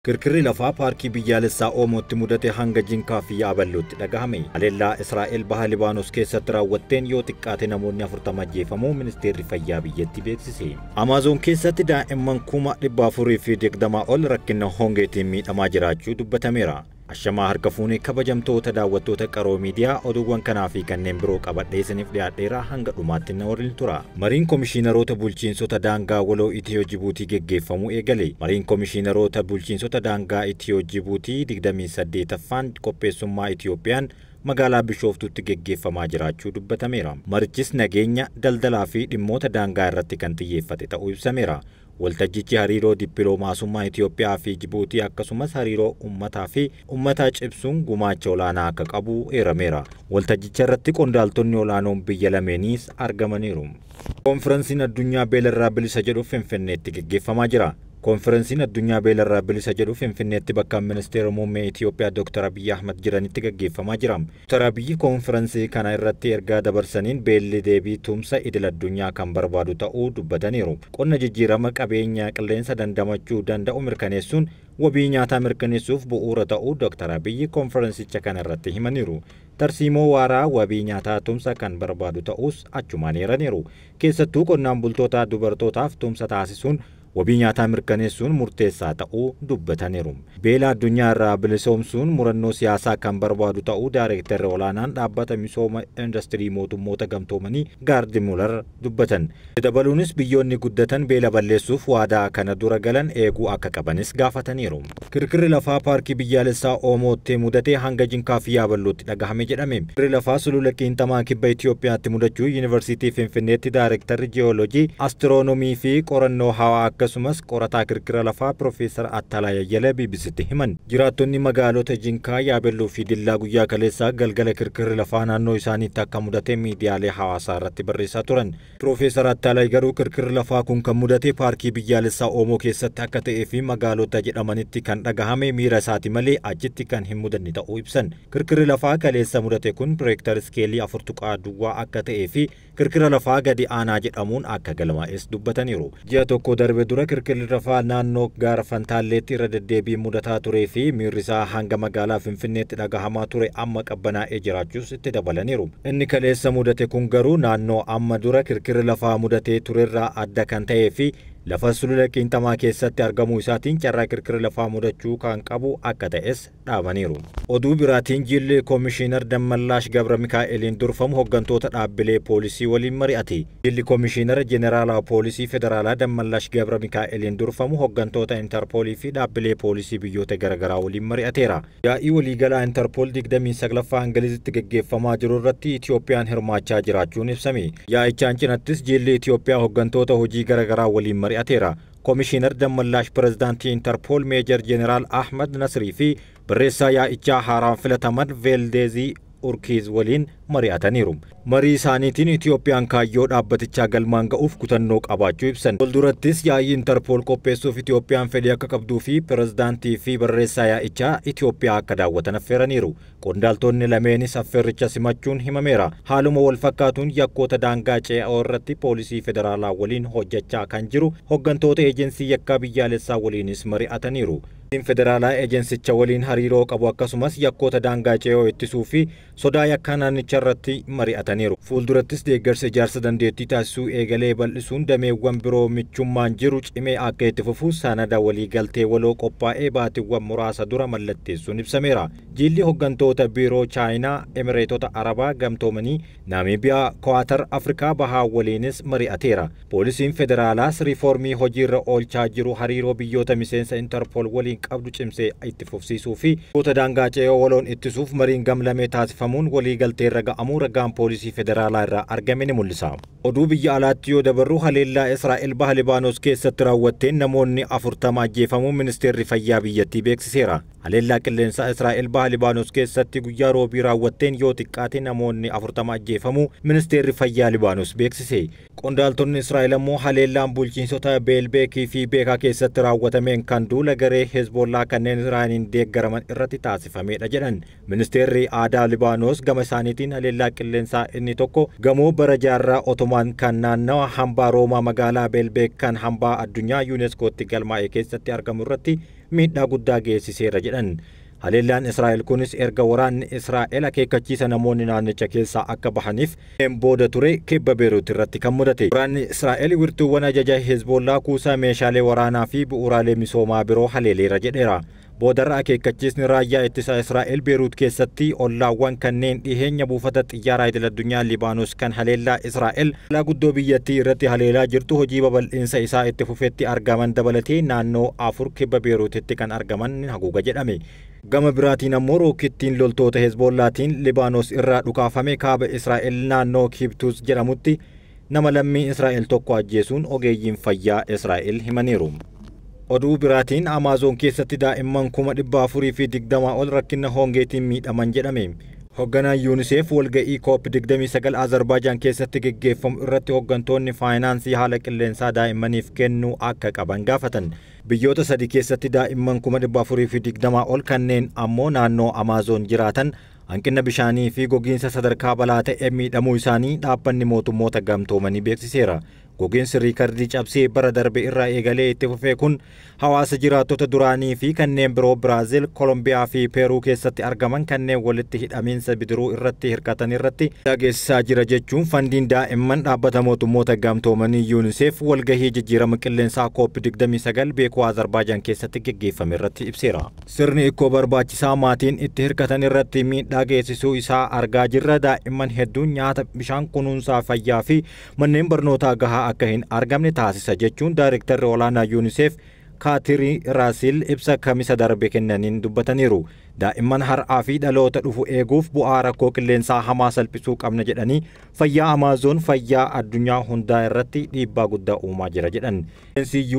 Kirkirri lafaa paarkii biyyaalessaa Oomootti mudate hanga Jinkaa fi Yaabal'ootti dhagahame. Haleellaa Israa'el baha Libaanos keessatti raawwatteen yoo xiqqaate namoonni 40 ajjeefamuu ministeerri fayyaa biyyattii beeksise. Amaazon keessatti daa'imman 420,000 ol rakkina hongeetiin miidhamaa jiraachuu dubbatameera. Ashamaa harka fuunee kabajamtoota daawwattoota Qaroo Miidiyaa, oduuwwan kanaa fi kanneen biroo qabadhee isiniif dhiyaadheera, hanga dhumaatti na waliin tura. Mariin komishiinaroota bulchiinsota daangaa waloo Itiyoo Jibuutii geggeeffamuu eegale. Mariin komishiinaroota bulchiinsota daangaa Itiyoo Jibuutii 28ffaan qopheessummaa Itiyoophiyaan magaalaa Bishooftuutti geggeeffamaa jiraachuu dubbatameera. Marichis nageenya, daldalaa fi dhimmoota daangaa irratti kan xiyyeeffate ta'uu ibsameera. Waltajjichi hariiroo dippiloomaasummaa Itiyoophiyaa fi Jibuutii akkasumas hariiroo uummataa fi uummataa cimsuun gumaacha olaanaa akka qabu eerameera. Waltajjicha irratti qondaaltonni olaanoon biyya lameeniis argamaniiru. Koonfiransiin addunyaa beelarraa bilisa jedhu Finfinneetti geggeeffamaa jira. Koonfiransiin addunyaa beelarraa bilisa jedhu Finfinneetti bakka ministeera muummee Itiyoophiyaa Dr. Abiyyi Ahmad jiranitti gaggeeffamaa jira. Dr. Abiyyi koonfiransii kana irratti ergaa dabarsaniin beelli deebii tumsa idil addunyaa kan barbaadu ta'uu dubbataniiru. Qonna jijjiirama qabeenya qilleensa dandamachuu danda'u mirkaneessuun wabii nyaataa mirkaneessuuf bu'uura ta'uu Dr. Abiyyi koonfiransicha kana irratti himaniiru. Tarsiimoo waaraa wabii nyaataa tumsa kan barbaadu ta'us achumaan eeraniiru. Keessattuu qonnaan bultoota dubartootaaf tumsa taasisuun wabii nyaataa mirkaneessuun murteessaa ta'uu dubbataniiru. Beela addunyaa irraa bilisoomsuun murannoo siyaasaa kan barbaadu ta'uu Daayirektarri olaanaan dhaabbata misooma industirii mootummoota gamtoomanii Gaardi Mular dubbatan. Dabaluunis biyyoonni guddatan beela balleessuuf waadaa kana dura galan eeguu akka qabanis gaafataniiru. Kirkirri lafaa paarkii biyyaalessaa Oomootti mudatee hanga Jinkaa fi Yaabal'ootti dhagahame jedhame. Kirkirri lafaa sulula qiinxamaa kibba Itiyoophiyaatti mudachuu Yuunivarsiitii Finfinneetti Daayirektarri Jiyooloojii, Astiroonomii fi qorannoo hawaa akkasumas qorataa kirkira lafaa Piroofeesar Attalaa Yayyalee BBCtti himan. Jiraattonni magaalota Jinkaa, Yaabelloo fi Dillaa guyyaa kaleessaa galgala kirkirri lafaa naannoo isaaniitti akka mudate miidiyaalee hawaasaa irratti barreessaa turan. Piroofeesar Attalaa garuu kirkirri lafaa kun kan mudate paarkii biyyaalessaa Oomoo keessatti akka ta'ee fi magaalota jedhamanitti kan dhagahame miira isaati malee achitti kan hin mudanne ta'uu ibsan. Kirkirri lafaa kaleessa mudate kun Richter iskeelii 4.0 akka ta'ee fi kirkira lafaa gadi aanaa jedhamuun akka galmaa'es dubbataniiru. Ji'a tokko darbe dura kirkirri lafaa naannoo gaara Fantaalleetti irra deddeebiin mudataa turee fi miirri isaa hanga magaalaa Finfinneetti dhagahamaa ture amma qabbanaa'ee jiraachuus itti dabalaniiru. Inni kaleessa mudate kun garuu naannoo amma dura kirkirri lafaa mudatee turerraa adda kan ta'ee fi lafa sulula qiinxamaa keessatti argamuu isaatiin carraa kirkirri lafaa mudachuu kan qabu akka ta'es dhaabaniiru. Oduu biraatiin jilli Koomishiinar Dammallaash Gabra Mikaa'eliin durfamu hooggantoota dhaabbilee poolisii waliin mari'ate. Jilli Koomishiinara Jeneraalaa Poolisii Federaalaa Dammallaash Gabra Mikaa'eliin durfamu hooggantoota Intarpoolii fi dhaabbilee poolisii biyyoota garaagaraa waliin mari'ateera. Yaa'ii waliigalaa Intarpool 29ffaa Ingilizitti geggeeffamaa jiru irratti Itiyoophiyaan hirmaachaa jiraachuun ibsame. Yaa'ichaan cinattis jilli Itiyoophiyaa hooggantoota hojii garaagaraa waliin mari'ateera. Koomishiinar Dammallaash Pirezidaantii Intarpool Meejar Jeneraal Ahmad Nasrii fi barreessaa yaa'ichaa haaraan filataman Veeldeezii Urkiiz waliin mari'ataniiru. Marii isaaniitiin Itiyoophiyaan kaayyoo dhaabbatichaa galmaan ga'uuf kutannoo qabaachuu ibsan. Fuuldurattis yaa'ii Intarpool qopheessuuf Itiyoophiyaan fedhii akka qabduu fi pirezidaantii fi barreessaa yaa'ichaa Itiyoophiyaa akka daawwatan affeeraniiru. Qondaaltonni lameenis affeerricha simachuun himameera. Haaluma wal fakkaatuun yakkoota daangaa ce'oo irratti poolisii federaalaa waliin hojjechaa kan jiru hooggantoota eejensii yakkaa biyyaalessaa waliinis mari'ataniiru. Federaalaa eejensicha waliin hariiroo qabu akkasumas yakkoota daangaa ce'oo ittisuu fi sodaa yakkaa naannicha irratti mari'ataniiru. Fuuldurattis deeggarsa ijaarsa dandeettii taasisuu eegalee bal'isuun dameewwan biroo michummaan jiru cimee akka itti fufu sanada waliigaltee waloo qophaa'ee baatiiwwan muraasa dura mallatteessuun ibsameera. Jilli hooggantoota biiroo Chaayinaa, Emireetota Arabaa gamtoomanii, Naamibiyaa, Kwaatar, Afrikaa Bahaa waliinis mari'ateera. Poolisiin federaalaas riiformii hojiirra oolchaa jiru hariiroo biyyoota miseensa Intarpool waliin qabdu cimsee itti fufsiisuu fi goota daangaa ce'oo waloon ittisuuf mariin gamlamee taasifamuun waliigalteerra ga'amuu ragaan poolisii federaalaa irraa argame ni mul'isa. Oduu biyya alaatti yoo dabarru haleellaa Israa'el baha Libaanos keessatti raawwatteen namoonni 40 ajjeefamuu ministeerri fayyaa biyyattii beeksiseera. Haleellaa qilleensaa Israa'el baha Libaanos keessatti guyyaa roobii raawwatteen yoo xiqqaate namoonni 40 ajjeefamuu ministeerri fayyaa Libaanos beeksise. Qondaaltonni Israa'el ammoo haleellaan bulchiinsota Beelbeekii fi Beekaa keessatti raawwatameen kan duula garee Hezbollaa kanneen Iraaniin deeggaraman irratti taasifamedha jedhan. Ministeerri aadaa Libaanos gama isaaniitiin haleellaa qilleensaa inni tokko gamoo bara jaarraa Otomaan kan naannawa hambaa Roomaa magaalaa Beelbeek kan hambaa addunyaa Yuuneeskootti galmaa'e keessatti argamu irratti miidhaa guddaa geessiseera jedhan. Haleellaan Israa'el kunis erga waraanni Israa'el akeekkachiisa namoonni naannicha keessaa akka bahaniif booda ture kibba Beeruut irratti kan mudate. Waraanni Israa'el wirtuuwwan ajaja Hezbollaa kuusaa meeshaalee waraanaa fi bu'uuraalee misoomaa biroo haleeleera jedheera. Boodarra akeekkachiisni raayyaa ittisa Israa'el Beeruut keessatti ollaawwan kanneen dhiheenya buufata xiyyaaraa idil addunyaa Libaanos kan haleellaa Israa'el magaalaa guddoo biyyattii irratti haleelaa jirtu hojii babal'iinsa isaa itti fufetti argaman dabalatee naannoo 4 kibba Beeruutitti kan argaman haguuga jedhame. Gama biraatiin ammoo rookittiin loltoota Hezbollaatiin Libaanos irraa dhukaafame kaaba Israa'el naannoo Kibtuus jedhamutti nama lammii Israa'el tokko ajjeesuun ogeeyyiin fayyaa Israa'el himaniiru. Oduu biraatiin Amaazoon keessatti daa'imman 420,000 ol rakkina hongeetiin miidhaman jedhame. Hoogganaan UNICEF walga'ii COP29 Azerbaajaan keessatti geggeeffamu irratti hooggantoonni faayinaansii haala qilleensaa daa'immaniif kennuu akka qaban gaafatan. Biyyoota sadi keessatti daa'imman 420,000 ol kanneen ammoo naannoo Amaazoon jiraatan hanqina bishaanii fi gogiinsa sadarkaa balaa ta'e miidhamuu isaanii dhaabbanni mootummoota gamtoomanii beeksiseera. Gogiinsi riikardii cabsee bara darbe irraa eegalee itti fufee kun hawaasa jiraattota duraanii fi kanneen biroo Biraazil, Kolombiyaa fi Peeruu keessatti argaman kanneen walitti hidhamiinsa bidiruu irratti hirkatan irratti dhageessisaa jira jechuun fandiin daa'imman dhaabbata mootummoota gamtoomanii UNICEF walgahii jijjiirama qilleensaa COP29 beekuu Azerbaajaan keessatti geggeeffame irratti ibseera. Sirni ikkoo barbaachisaa maatiin itti hirkatan irratti miidhaa geessisuu isaa argaa jirra. Daa'imman hedduun nyaata, bishaan, kunuunsaa fayyaa fi manneen barnootaa gahaa akka hin argamne taasisa jechuun daayirektarri olaanaa UNICEF Kaatirii Raasil ibsa kamisa darbe kennaniin dubbataniiru. Daa'imman har'aa fi dhaloota dhufu eeguuf bu'aa rakkoo qilleensaa hamaa salphisuu qabna jedhanii fayyaa Amaazoon fayyaa addunyaa hundaa irratti dhiibbaa guddaa uumaa jira jedhan.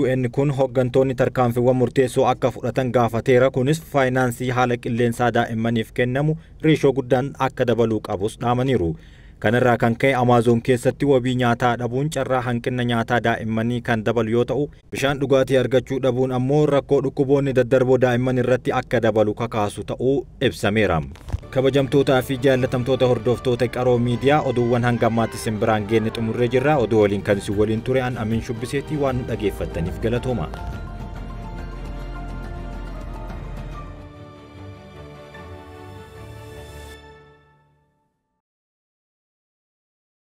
UN kun hooggantoonni tarkaanfiiwwan murteessoo akka fudhatan gaafateera. Kunis faayinaansii haala qilleensaa daa'immaniif kennamu reeshoo guddaan akka dabaluu qabus dhaamaniiru. Kanarraa kan ka'e Amaazoon keessatti wabii nyaataa dhabuun carraa hanqina nyaataa daa'immanii kan dabalu yoo ta'u, bishaan dhugaatii argachuu dhabuun ammoo rakkoo dhukkuboonni daddarboo daa'imman irratti akka dabalu kakaasu ta'uu ibsameera. Kabajamtootaa fi jaallatamtoota hordoftoota Qaroo Miidiyaa oduuwwan hanga ammaatti isin biraan geenne xumurree jirra. Oduu waliin kan isin waliin ture an Amiin Shubbiseetii waan nu dhageeffattaniif galatooma.